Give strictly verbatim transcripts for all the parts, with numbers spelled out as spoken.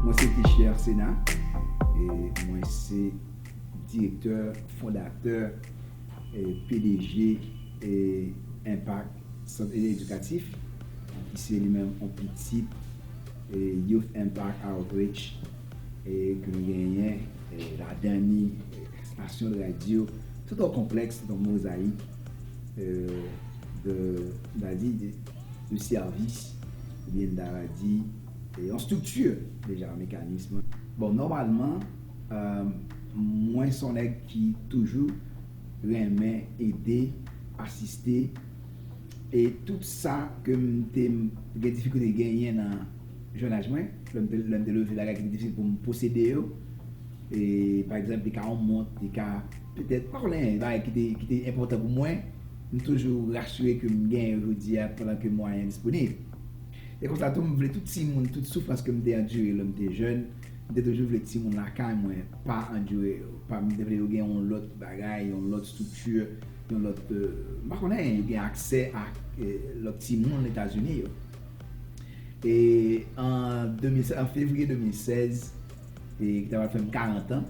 Mwen se Guichler Sénat, e mwen se direktè, fondatè, e P D G, e Impact, sant edikatif, ki se li menm yon pitit, e Youth Impact Outreach, e ke nou genyen, e ladan ni, e estasyon de radyo, tout yon konplèks, tout yon mozayik, e de, n a di, de, de sèvis, oubyen n a di, e yon strikti, deja, yon mekanis. Bon, nòmalman, e mwen se yon nèg ki toujou renmen ede, asiste, e tout sa ke m te gen difikilte genyen nan jèn aj mwen, lè m te, lè m te leve, bagay ki te difisil pou m posede yo, e pa egzanp, li ka yon mont, li ka petèt, pa konnen, bagay ki te, ki te enpòtan pou mwen, m toujou rasire ke m genyen yo jodi a pandan ke mwayen disponib. E konsa tou, m vle tout timoun, tout soufrans ke m te andire lè m te jèn, m te toujou vle timoun lakay mwen pa andire yo. Pa, m te vle yo gen yon lòt bagay, yon lòt strikti, yon lòt, e, m pa konnen, yo gen aksè a, e, lòt timoun Etazini yo. E an de mil sèz, an fevriye de mil sèz, e ki ta pral fè m karant an,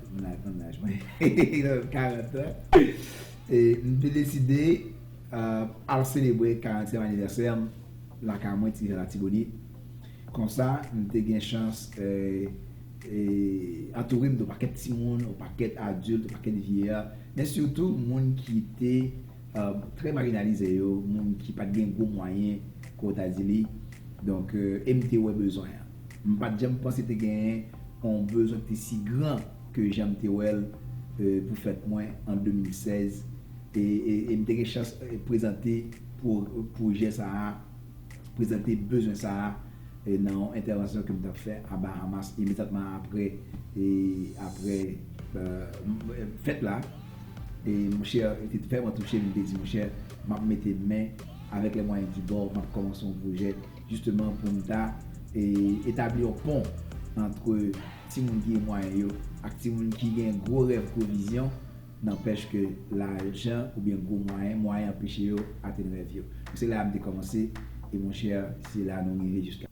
moun la konn laj mwen, karant an, e m te deside, e, al selebre karantyèm anivèsè m lakay mwen, Ti Rivyè Latibonit. Konsa, m te gen chans, e, e, antoure m de yon pakèt timoun, yon pakèt adilt, yon pakèt vyeyè, men sitou moun ki te, e, trè majinalize yo, moun ki pa t gen gwo mwayen, kon w ta di li. Donk, e, e m te wè bezwen an. M pa t janm panse te genyen yon bezwen ki te si gran ke jan m te wè l, e, pou fèt mwen an de mil sèz. E, e, e m te gen chans, e, prezante pwo-, pwojè sa a, prezante bezwen sa a, e, nan yon entèvansyon ke m t ap fè a Bahamas imedyatman apre, e, apre, e, m-, e, fèt la. E monchè, li te vrèman touche m, m te di, monchè, m ap mete men avec les moyens du bord, m ap kòmanse yon pwojè, jisteman, pou m ta, e, etabli yon pon ant timoun ki gen mwayen yo ak timoun ki gen gwo rèv, gwo vizyon, nanpèch ke lajan oubyen gwo mwayen, mwayen anpeche yo atenn rèv yo. Se la a m te kòmanse, e monchè, se la nou rive jiska.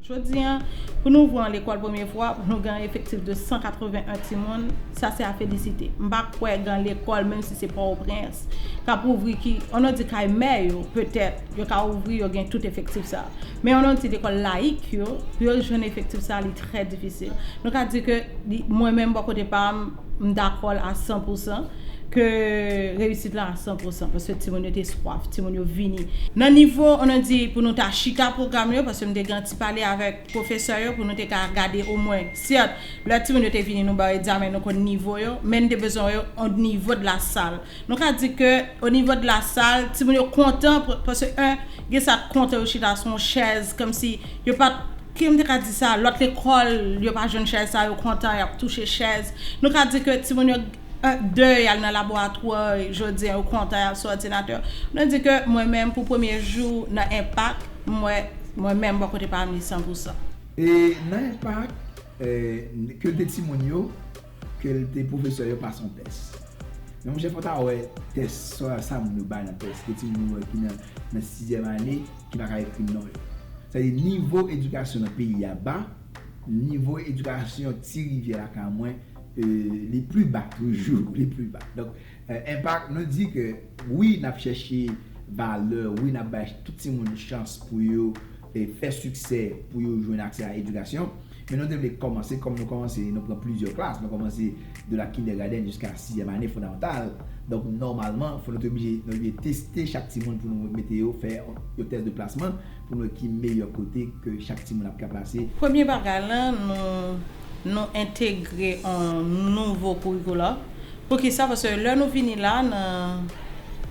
Jodi a, pou nou ouvri yon lekòl premye fwa, pou nou gen yon efektif de san katreven en timoun, sa se a felisite. M pa kwè gen lekòl, menm si se Pòtoprens, k ap ouvri ki, ann di kay mè yo, petèt, yo ka ouvri, yo gen tout efektif sa. Men ann di lekòl layik yo, pou yo jwenn efektif sa, li trè difisil. Nou ka di ke li, mwen menm, bò kote pa m, m dakò l a san pou san, ke reyisit la a san pou san, paske timoun yo te swaf, timoun yo vini. Nan nivo, ann di, pou nou ta chita pwogram yo, paske m te gen ti pale avèk pwofesè yo, pou nou te ka gade omwen, sèt, lè timoun yo te vini, nou ba yo egzamen, nou konn nivo yo, men n te bezwen wè yo o nivo de la sal. Nou ka di ke o nivo de la sal, timoun yo kontan, p-, paske, en, gen sa k kontan yo chita sou yon chèz, kòmsi yo pa t, ki m te ka di sa, lòt lekòl, yo pa jwenn chèz sa, yo kontan, y ap touche chèz. Nou ka di ke timoun yo, en, de, y al nan laboratwa, jodi a, yo kontan, y al sou òdinatè. Nou di ke mwen menm, pou premye jou nan Enpak, m wè, mwen menm, bò kote pa m, li san pou san. E nan Enpak, e, ke de timoun yo, ke l te pwofesè yo pase yon tès. Men monchè, fò w ta wè tès, sa, sa moun yo bay nan tès, ke timoun yo ki nan, nan sizyèm ane, ki pa ka ekri non yo. Sa di nivo edikasyon nan peyi a ba, nivo edikasyon Ti Rivyè lakay mwen, e, li pli ba toujou, li pli ba. Donk, e, Enpak, nou di ke wi, n ap chèche valè, wi, n ap bay tout timoun chans pou yo, e, fè siksè, pou yo jwenn aksè a edikasyon. Men nou te vle kòmanse, kòm nou kòmanse, nou pran plizyè klas. Nou kòmanse de la kindergarten jiska sizyèm ane fondamantal. Donk, nòmalman, fò nou te oblije, nou oblije teste chak timoun pou nou mete yo fè yon tès de plasman, pou nou wè ki meyè kote ke chak timoun ap ka plase. Premye bagay la, nou, nou entegre yon nouvo kourikila. Poukisa? Paske lè nou vini la nan,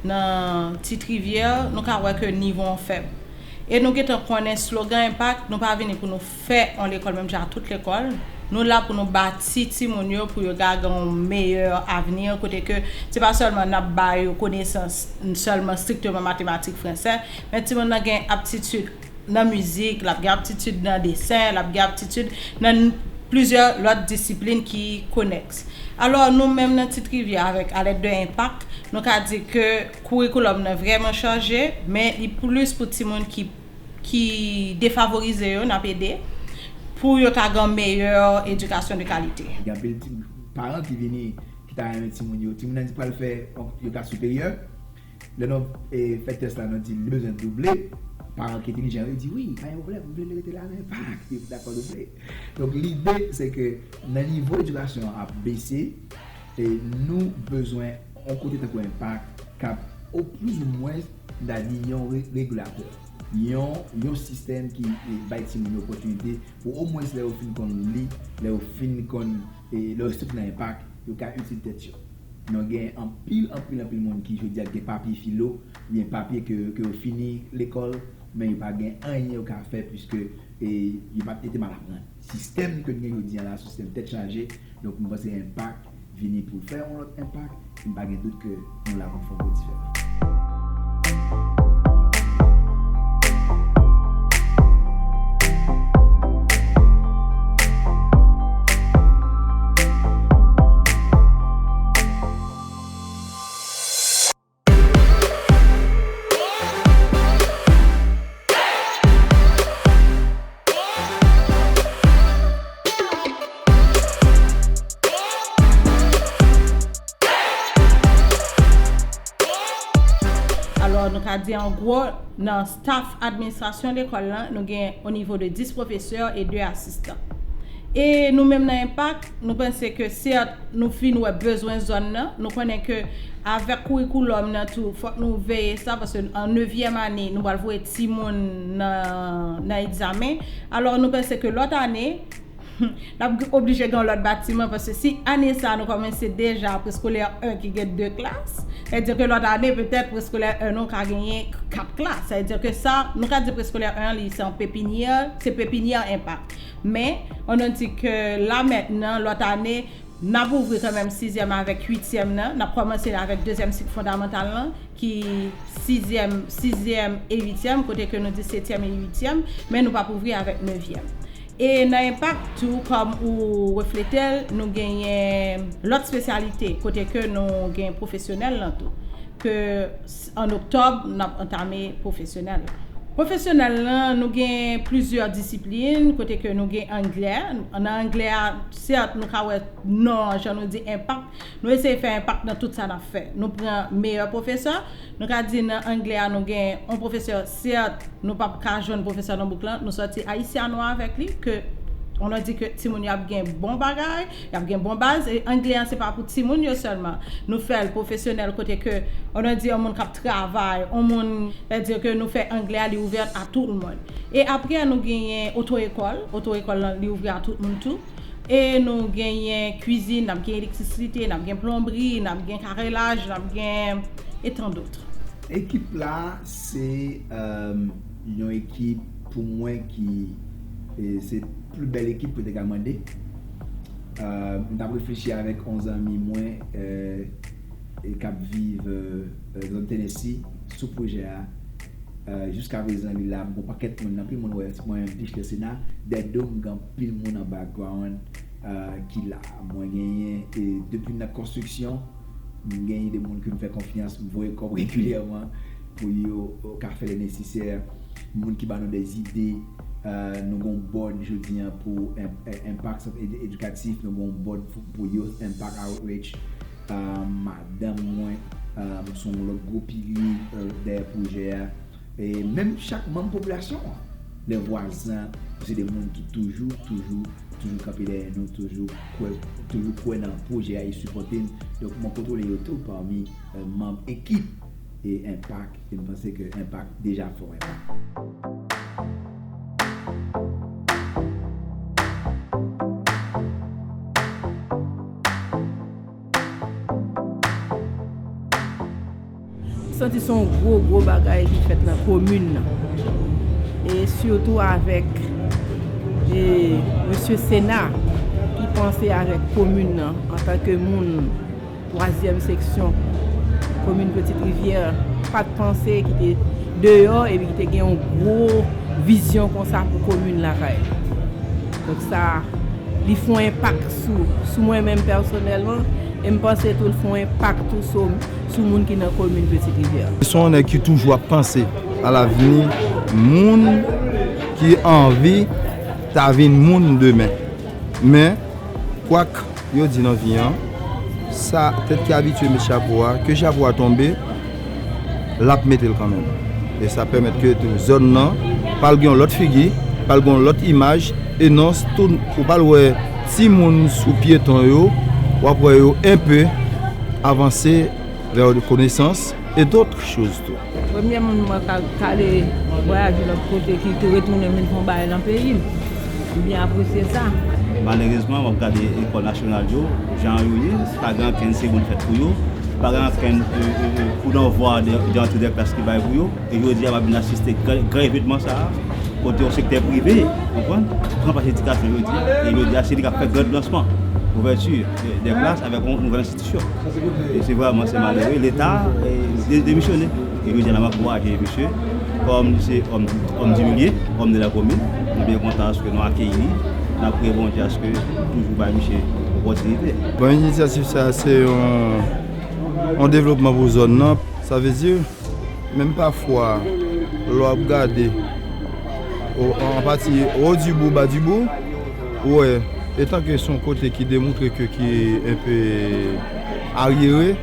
nan Ti Rivyè, nou ka wè ke nivo an fèb. E nou gentan konnen slogan Enpak, nou pa vini pou nou fè yon lekòl menm jan ak tout lekòl. Nou la pou nou bati timoun yo, pou yo ka gen yon meyè avni, kote ke se pa sèlman n ap ba yo konesans sèlman strikteman matematik, fransè, men timoun nan gen aptitid nan mizik, l ap gen aptitid nan desen, l ap gen aptitid nan plizyè lòt disiplin ki konèks. Alò, nou menm nan Ti Rivyè, avèk a lèd de Enpak, nou ka di ke kourikoulòm nan vrèman chanje, men li plis pou timoun ki, ki defavorize yo, n ap ede pou yo ka gen meyè edikasyon de kalite. Gen anpil ti, paran ki vini, ki ta renmen timoun yo. Timoun nan di pral fè yon, yon klas siperyè. Lè nou, e, fè tès la, nou di li bezwen double. Paran ki entelijan yo di, "Wi, pa gen pwoblèm, m vle l rete la nan Enpak." Yo dakò double. Donk, lide, se ke nan nivo edikasyon an ap bese, e nou bezwen yon kote tankou Enpak k ap, o plis ou mwens, n ta di yon re-, regilatè. Yon, yon sistèm ki, e, bay timoun yo opòtinite pou omwens lè yo fin konn li, lè yo fin konn, e, lè yo soti nan Enpak, yo ka itil tèt yo. Nou gen anpil, anpil, anpil moun ki jodi a gen papye filo, oubyen papye ke, ke yo fini lekòl, men yo pa gen anyen yo ka fè, piske, e, yo pa, yo te mal aprann. Sistèm ke n gen jodi a la, sistèm tèt chaje, donk m panse Enpak vini pou fè yon lòt enpak, e m pa gen dout ke nou la pou n fè yon gwo diferans. Alò, nou ka di an gwo, nan staff administrasyon lekòl lan, nou gen o nivo de dis pwofesè e de asistan. E nou menm nan Enpak, nou panse ke sèt, nou fin wè bezwen zòn nan. Nou konnen ke avèk kourikoulòm nan tou, fòk nou veye sa, paske an nevyèm ane, nou pral voye timoun nan, nan egzamen. Alò, nou panse ke lòt ane, n ap oblije gen yon lòt batiman, paske si ane sa a nou kòmanse deja preskolè en ki gen de klas, sa vle di ke lòt ane, petèt, preskolè en nou ka genyen kat klas. Sa vle di ke sa, nou ka di preskolè en an, li se yon pepinyè, se pepinyè Enpak. Men, on nou di ke la mentnan, lòt ane, n ap ouvri kanmenm sizyèm avèk uityèm nan. N ap kòmanse avèk dezyèm sik fondamantal lan, ki sizyèm, sizyèm e uityèm, kote ke nou di setyèm e uityèm, men nou p ap ouvri avèk nevyèm. E nan Enpak tou, kòm ou reflete l, nou genyen lòt espesyalite, kote ke nou gen pwofesyonèl lan tou. Ke s-, an oktòb, n ap antame pwofesyonèl lan. Pwofesyonèl lan, nou gen plizyè disiplin, kote ke nou gen anglè. Nan anglè a, sèt, nou ka wè non an, jan nou di Enpak. Nou eseye fè enpak nan tout sa n ap fè. Nou pran meyè pwofesè. Nou ka di nan anglè a, nou gen yon pwofesè, sèt, nou p ap ka jwenn pwofesè nan bouk lan. Nou sòti Haitiano avèk li, ke on a di ke timoun yo ap gen bon bagay, y ap gen bon baz. E anglè an, se pa pou timoun yo sèlman. Nou fè l pwofesyonèl kote ke, on a di, yon moun k ap travay, yon moun, sètadi ke nou fè anglè a, li ouvè a tout moun. E apre, nou genyen oto-ekòl. Oto-ekòl lan, li ouvri a tout moun tou. E nou genyen kwizin, n ap gen elektrisite, n ap gen plonbri, n ap gen karelaj, n ap gen, e tant d'autres. Ekip la, se, euh, yon ekip pou mwen ki, e, se pli bèl ekip ke te ka mande. Euh, m t ap reflechi avèk yon zanmi mwen, euh, e k ap viv, euh, euh, zòn Tennessee, sou pwojè a. Euh, jiska prezan, li la, m gon pakèt moun, anpil moun wè mwen pitch le Sena, dèyè do m, gen anpil moun an background, euh, ki la. Mwen genyen, e depi nan konstriksyon, m genyen de moun ke m fè konfyans, m voye kòb regilyèman pou yo, euh, ka fè le nesesè. Moun ki ba nou de zide, euh, nou gon board jodi an pou en-, en-, Enpak Sant Ed-, Edikatif, nou gon board pou, pou Youth Impact Outreach. Euh, madanm mwen, euh, se yon lòt gwo pili, euh, dèyè pwojè a. E menm chak manm popilasyon an, lè vwazan, se de moun ki toujou, toujou, toujou kanpe dèyè nou, toujou kwè, toujou kwè nan pwojè a e sipòte n. Donk, mwen kontwole yo tou pami, euh, manm ekip e Enpak, e m panse ke Enpak deja fè yon enpak. M santi se yon gwo, gwo bagay ki fèt nan komin nan. E sitou avèk, e, mesye Sena, Panse avèk komin nan antanke moun twazyèm seksyon komin Petite Rivière pa t panse, ki te deyò epi ki te gen yon gwo vizyon konsa pou komin lakay. Donk sa, li fè yon enpak sou, sou mwen menm pèsonèlman, e m panse tou l fè yon enpak tou sou, sou moun ki nan komin Petite Rivière. Se yon nèg ki toujou ap panse a lavni moun ki anvi ta vin moun demen. Men, kwak yo di nan vi an, sa tèt ki abitye met chapo a, ke chapo a tonbe, l ap mete l kanmenm. E sa pèmèt ke tou zòn nan pral gen yon lòt figi, pral gen yon lòt imaj, e non, tou, ou pral wè timoun sou pyeton yo, w ap wè yo enpe avanse vè konesans e dòt choz tou. Premye moun mwen ka, k ale vwayaje lòt kote ki, ki retounen vin fè yon bagay nan peyi m. M byen apresye sa. Malerezman, w ap gade lekòl nasyonal yo, jan yo ye, pa gen ankenn segonn fèt pou yo, pa gen ankenn, e, e, e, kou danvwa de, de rantre de klas ki bay pou yo. E jodi a, m ap vin asiste gran, gran evènman sa a, kote yon sektè prive, konprann, pran plas edikasyon jodi a. E jodi a, se li k ap fè gran lansman, ouvèti de, de klas avèk yon nouvèl enstitisyon. E se vrèman, se malere, Leta, e, de, demisyone. E jodi a, n ap ankouraje misye, kòm li se òm, òm di milye, òm de la komin, nou byen kontan aske nou akeyi li, n ap priye Bondye aske toujou bay misye opòtinite. Bon, inisyativ sa a, se yon, yon devlopman pou zòn nan, sa vle di, menm pafwa, lè w ap gade, o, an pati, o dibou, ba dibou, ou wè, etan ke se yon kote ki demontre ke ki enpe aryere,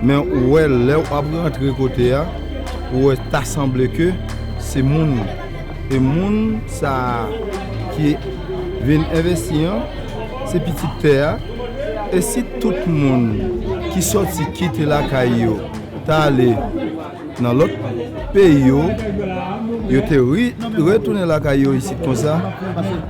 men ou wè, lè w ap rantre kote a, ou wè, ta sanble ke se moun, e moun sa a ki vin envesti an, se pitit tè a, e si tout moun ki sòti kite lakay yo, ta ale nan lòt peyi yo, yo te ri, retounen lakay yo isit konsa,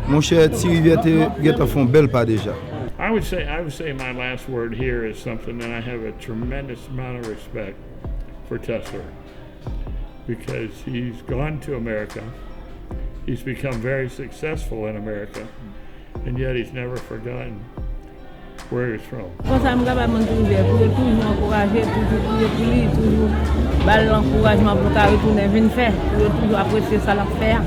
monchè, Ti Rivyè te gentan fè yon bèl pa deja. I would say, I would say my last word here is something that I have a tremendous amount of respect for Tesler because he's gone to America. He's become very successful in America, and yet he's never forgotten where he's from. Konsèy m ka bay moun Ti Rivyè, pou yo toujou ankouraje, toujou priye pou li, toujou ba l ankourajman pou l ka retounen vin fè, pou yo toujou apresye sa l ap fè a.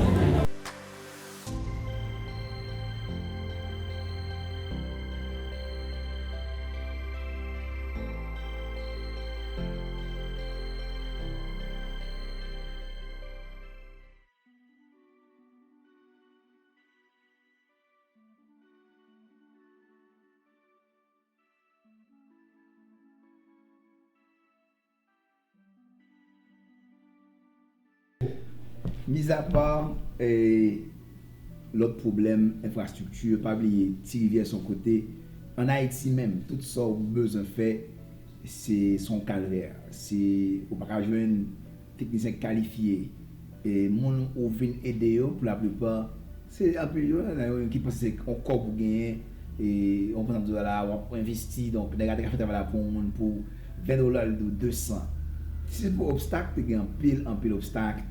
Mizapa, eh, lòt pwoblèm, enfrastrikti, pa bliye, Ti Rivyè se yon kote, ann Ayiti menm, tout sa w bezwen fè, se, se yon kalvè. Se, ou pa ka jwenn teknisyen kalifye, e moun ou vin ede yo, pou laplipa, se anpil yo, nan yo ki panse se yon kòb ou genyen, e yon pòsantaj dola w ap envesti, donk, nèg la te ka fè travay la pou yon moun pou ven dola, li di w de san. Si se pou obstak, te gen anpil, anpil obstak,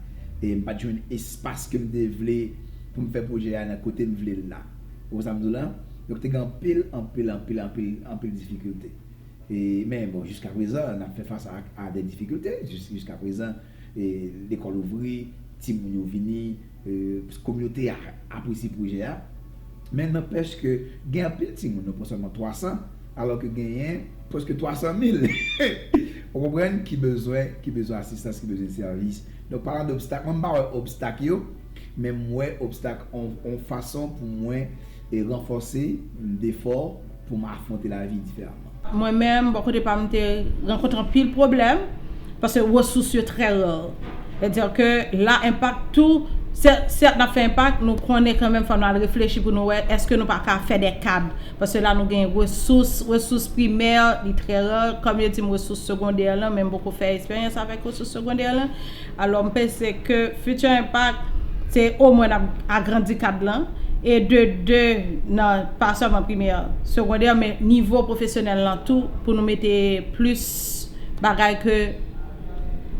e m pa t jwenn espas ke m te vle pou m fè pwojè a nan kote m vle l la. Ou konprann sa m di w la? Donk, te gen anpil, anpil, anpil, anpil, anpil difikilte. E, men bon, jiskaprezan, n ap fè fas a, a de difikilte. Jis-, jiskaprezan, e, lekòl ouvri, timoun yo vini, e, kominote a apresye pwojè a. Men nanpèch ke gen anpil timoun, nou pran sèlman twa san, alò ke genyen prèske twa san mil. Ou konprann? Ki bezwen, ki bezwen asistans, ki bezwen sèvis. Donk, palan de obstak, mwen m pa wè obstak yo, men m wè obstak on, on fason pou mwen e ranfòse m defò pou m afwonte lavi diferaman. Mwen menm, bò kote pa m, te rankontre anpil pwoblèm, paske resous yo trè rè. Sètadi ke la, enpak tou, sè-, sèt, n ap fè enpak, nou konnen kanmenm, fò nou al reflechi pou nou wè, èske nou pa ka fè de kad. Paske la, nou gen resous, resous primè, li trè rè. Kòm yo di m, resous segondè lan, men m poko fè eksperyans avèk resous segondè lan. Alò, m panse ke Future Impact, se omwen n ap agrandi kad lan, e de, de, nan, pa sèlman primè, segondè, men nivo pwofesyonèl lan tou, pou nou mete plis bagay ke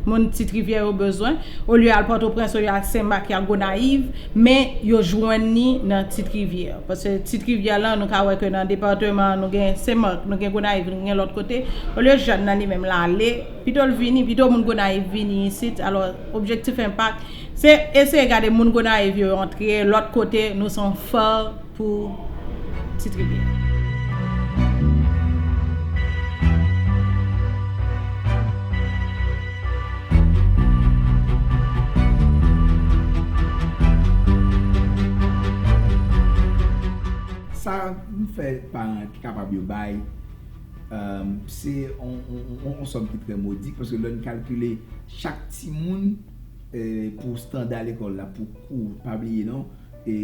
Moun Tit Rivyè yo bezwen, olye al Pòtoprens, olye al Senmak, y al Gonayiv, men yo jwenn li nan Tit Rivyè. Paske Tit Rivyè la, nou ka wè ke nan depatman, nou gen Senmak, nou gen Gonayiv, nou gen lòt kote. Olye jèn nan li menm l ale, pito l vini, pito moun Gonayiv vini isit. Alò, objektif Enpak, se eseye gade moun Gonayiv yo antre lòt kote, nou se yon fè pou Ti Rivyè. Sa m fè paran ki kapab yo bay, um, se yon, yon, yon, yon sòm ki trè modik, paske lè n kalkile chak timoun, eh, pou standa lekòl la, pou kou, pa bliye non, e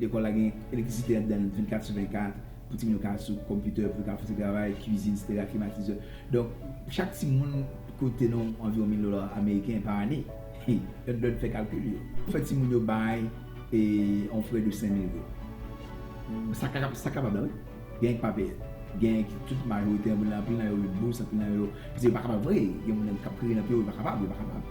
lekòl la gen elektrisite anndan l vennkat sou vennkat, pou timoun yo ka sou konpitè, pou yo ka fè travay, kwizin, etsetera, klimatizè. Donk, chak timoun koute nou anviwon mil dola ameriken pa ane. Lè n fè kalkil yo. Fè timoun yo bay e yon frè de senk mil goud. Sa ka, sa kapab la, wi. Gen k pa peye. Gen ki tout majorite, anpil nan, anpil nan yo ret bous, anpil nan yo, paske yo pa kapab vre. Gen moun k ap kriye nan pye yo, yo pa kapab, yo pa kapab.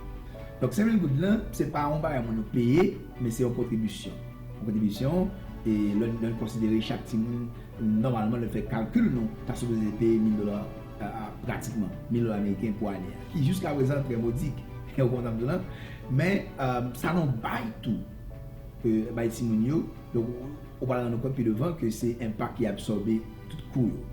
Donk, senk mil goud lan, se pa yon bagay moun yo peye, men se yon kontribisyon. Yon kontribisyon, e lè n, lè n konsidere chak timoun, nòmalman, lè n fè kalkil nou, ta sipoze peye mil dola, a, a, pratikman, mil dola ameriken pou ane a. Ki jiskaprezan trè modik, ou konprann sa m di w lan? Men, e, sa nou bay tou, e, bay timoun yo, donk, ou, ou pral rann ou kont pi devan ke se Enpak ki absòbe tout kou yo.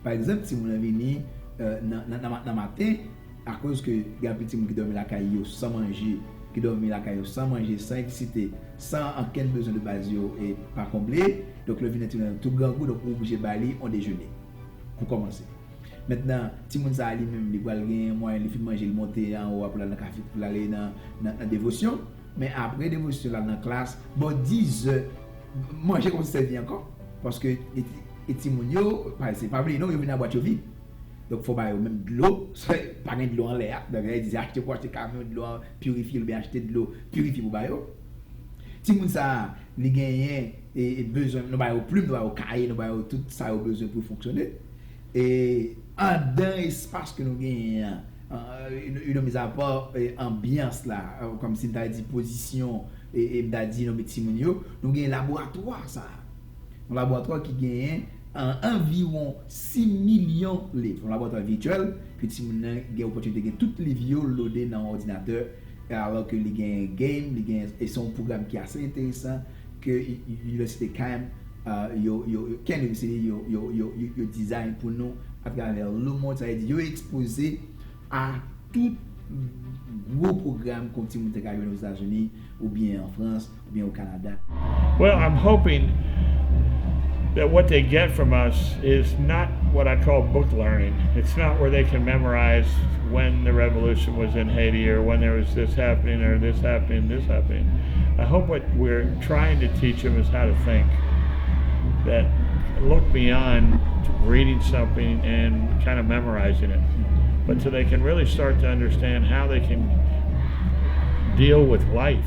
Pa egzanp, timoun nan vini, e, nan, nan, nan, nan maten, akoz ke gen anpil timoun ki dòmi lakay yo san manje, ki dòmi lakay yo san manje, san elektrisite, san ankenn bezwen de baz yo e pa konble, donk lè vini timoun nan tou grangou, donk ou oblije ba li yon dejene pou kòmanse. Mentnan, timoun sa a li menm, li pral gen mwayen li fin manje, li monte anwo, apre l al nan kafe, pou l ale nan, nan, nan devosyon. Men apre devosyon la nan klas, bò diz è, manje kòmanse sèvi ankò. Paske e, e timoun yo, pa, se pa bliye non, yo vin a bwat yo vid. Donk fò ba yo menm dlo, pa gen dlo anlè a. Donk lè yo di se achte pou achte kamyon dlo pirifye oubyen achte dlo pirifye pou ba yo. Timoun sa a, li genyen e, e bezwen, nou ba yo plim, nou ba yo kaye, nou ba yo tout sa yo bezwen pou yo fonksyone. E andan espas ke nou genyen an, e, e, e, mizapa, e, anbyans la, e, kòmsi m ta di pozisyon, e, e m ta di non, men timoun yo, nou genyen laboratwa sa a. Yon laboratwa ki genyen an, anviwon sis milyon liv. Yon laboratwa vityèl ke timoun nan gen opòtinite gen tout liv yo lode nan yon òdinatè, e alò ke li gen game, li gen, e se yon pwogram ki ase enteresan ke i, i, Inivèsite Keim, a, yo, yo, yo, Keim University, yo, yo, yo, yo, yo design pou nou atravè lemond. Sa vle di, yo ekspoze a tout gwo pwogram kon timoun te ka jwenn Ozetazini, oubyen an Frans, oubyen o Kanada. Well, I'm hoping that what they get from us is not what I call book learning. It's not where they can memorize when the revolution was in Haiti or when there was this happening or this happening, this happening. I hope what we're trying to teach them is how to think. That look beyond reading something and kind of memorizing it, but so they can really start to understand how they can deal with life.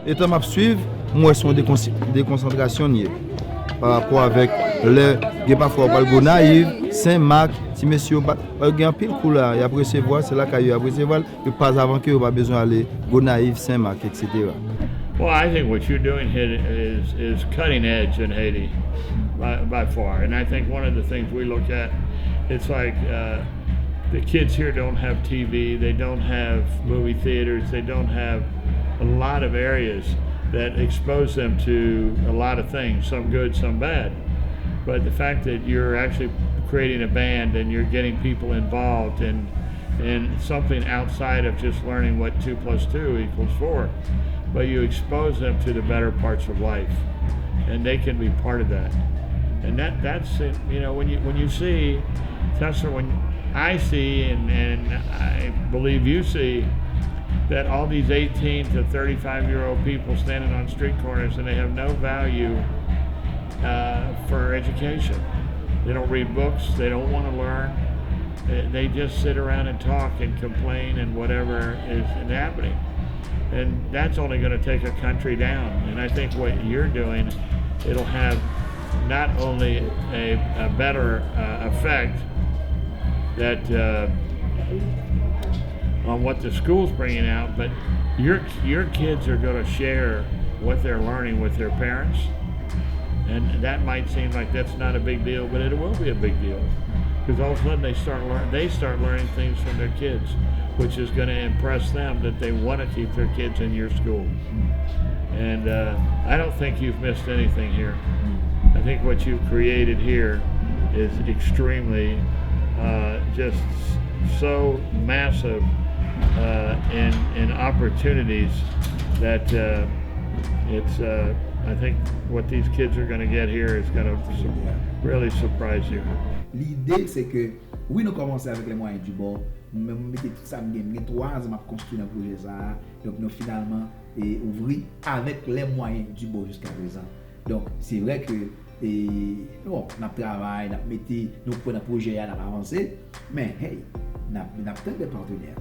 Etan m ap swiv, m wè se yon dekonsi- dekonsantrasyon n ye. Pa rapò avèk lè gen pafwa w pral Gonayiv, Senmak, ti mesye yo pa, gen anpil kou la, y ap resevwa, se lakay yo y ap resevwa l, yo pa savan ke yo pa bezwen ale Gonayiv, Senmak, etsetera. Well, I think what you're doing here is, is cutting edge in Haiti by, by far. And I think one of the things we look at, it's like uh, the kids here don't have T V, they don't have movie theaters, they don't have a lot of areas that expose them to a lot of things, some good, some bad. But the fact that you're actually creating a band and you're getting people involved and and something outside of just learning what two plus two equals four, but you expose them to the better parts of life. and they can be part of that. And that that's it. You know, when you when you see Tesla, when I see and and I believe you see that all these eighteen to thirty-five year old people standing on street corners and they have no value uh, for education. They don't read books. They don't want to learn. They, they just sit around and talk and complain and whatever is happening. And that's only going to take a country down. And I think what you're doing, it'll have not only a, a better uh, effect that uh, on what the school's bringing out, but your your kids are going to share what they're learning with their parents. And that might seem like that's not a big deal, but it will be a big deal. Because all of a sudden they start learn they start learning things from their kids, which is going to impress them that they want to keep their kids in your school. And uh, I don't think you've missed anything here. I think what you've created here is extremely uh, just so massive uh, in in opportunities that uh, it's uh, I think what these kids are going to get here is going to really surprise you. Lide se ke wi nou kòmanse avèk lè mwayen di bò. Mwen menm mwen mete tout sa m gen, m gen twa zan m ap konstwi nan pwojè sa a. Donk nou finalman e ouvri avèk lè mwayen di bò jiska prezan. Donk se vre ke e bon, n ap travay, n ap mete nou kwè nan pwojè a, n ap avanse. Men hey, n ap n ap tann de patnè,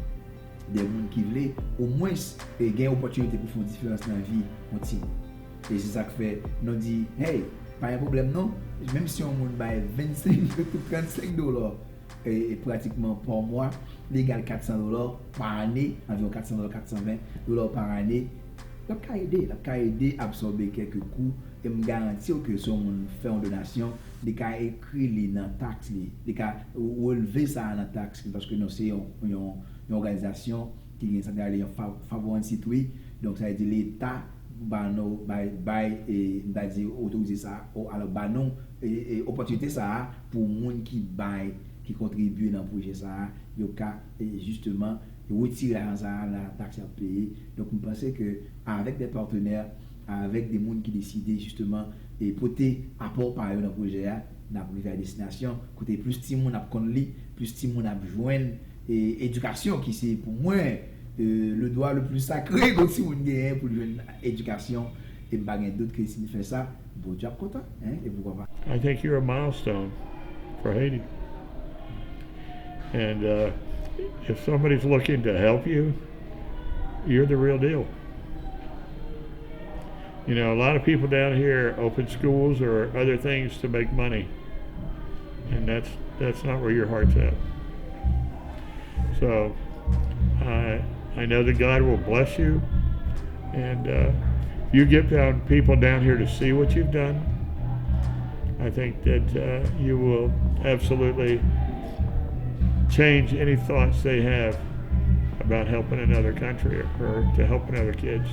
de moun ki vle omwens e gen opòtinite pou fè yon diferans nan vi yon timoun. E se sa k fè nou di hey, pa gen pwoblèm non. Menm si yon moun bay vennsenk trannsenk dola e, e pratikman pa mwa, li egal katsan dola pa ane, anviwon katsan dola, katsan ven dola pa ane. L ap ka ede, l ap ka ede absòbe kèk kou e m garanti w ke si yon moun fè yon donasyon, li ka ekri li nan taks li, li ka relve sa a nan taks li paske nou se yon, yon, yon òganizasyon ki gen sa k rele yon five oh one C three. Donk sa vle di leta ba nou bay bay e m ta di otorize sa a alò ba nou e, e opòtinite sa a pou moun ki bay ki kontribye nan pwojè sa a yo ka e jisteman retire lajan sa a nan taks y ap peye. Donk m panse ke avèk de patnè, avèk de moun ki deside jisteman e pote apò pa yo nan pwojè a, n ap rive a destinasyon kote plis timoun ap konn li, plis timoun ap jwenn e edikasyon ki se pou mwen e le dwa le pli sakre yon timoun genyen pou l jwenn edikasyon. E m pa gen dout ke si n fè sa, Bondye ap kontan, en, e poukwa pa. I think you're a milestone for Haiti. And uh, if somebody's looking to help you, you're the real deal. You know, a lot of people down here open schools or other things to make money. And that's that's not where your heart's at. So I I know that God will bless you and uh, you get down people down here to see what you've done. I think that uh, you will absolutely change any thoughts they have about helping another country or to helping other kids.